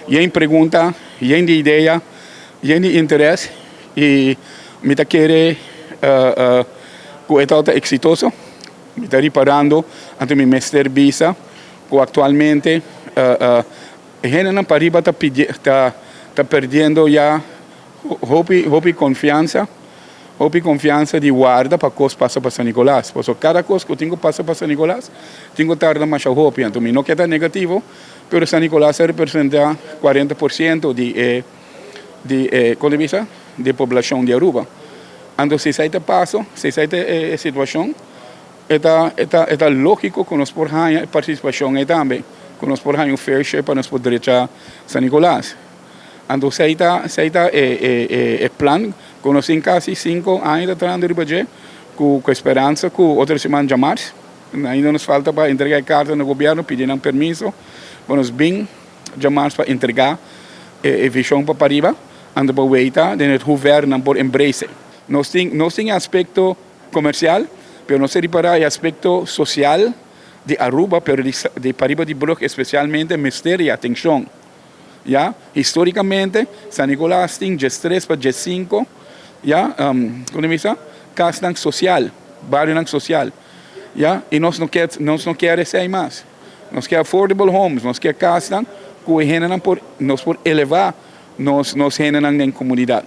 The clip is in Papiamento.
Yen pregunta, yen di idea, yen di interes y mi ta kere cu e ta exitoso. Mi ta riparando, anto mi mester bisa, cu actualmente hendenan pariba ta perdiendo ya hopi, hopi confianza, hopi confianza di warda pa cos pasa pa San Nicolas. Paso cada cos cu tin cu pasa pa San Nicolas, tin cu tarda mas hopi. Anto mi no kier ta negativo, pero San Nicolas ta representa 40% di, con bisa, di poblacion di Aruba. Anto si esey ta paso, si esey ta e situacion, e ta logico cu nos por haya participacion ey tambe, cu nos por haya un fair share pa nos por drecha San Nicolas. Anto esey ta e plan cu nos tin casi 5 aña ta trahando riba dje, cu speransa cu otro siman diamars, ainda nos falta pa entrega e carta na gobierno, pidi un permiso, pa nos bin diamars pa entrega e vision pa pariba, anto pa weita, den het hoever nan por embrace. Nos tin aspecto comercial, pero nos ripara e aspecto social di Aruba, pero di pariba di brug especialmente mester di atencion. Ya, historicamente, San Nicolas tin 3 pa 5, ya, con ta bisa? Cas social, bario social. Ya, y nos no kier esey mas. Nos kier affordable homes, nos kier cas cu por nos por eleva nos hendenan den comunidad.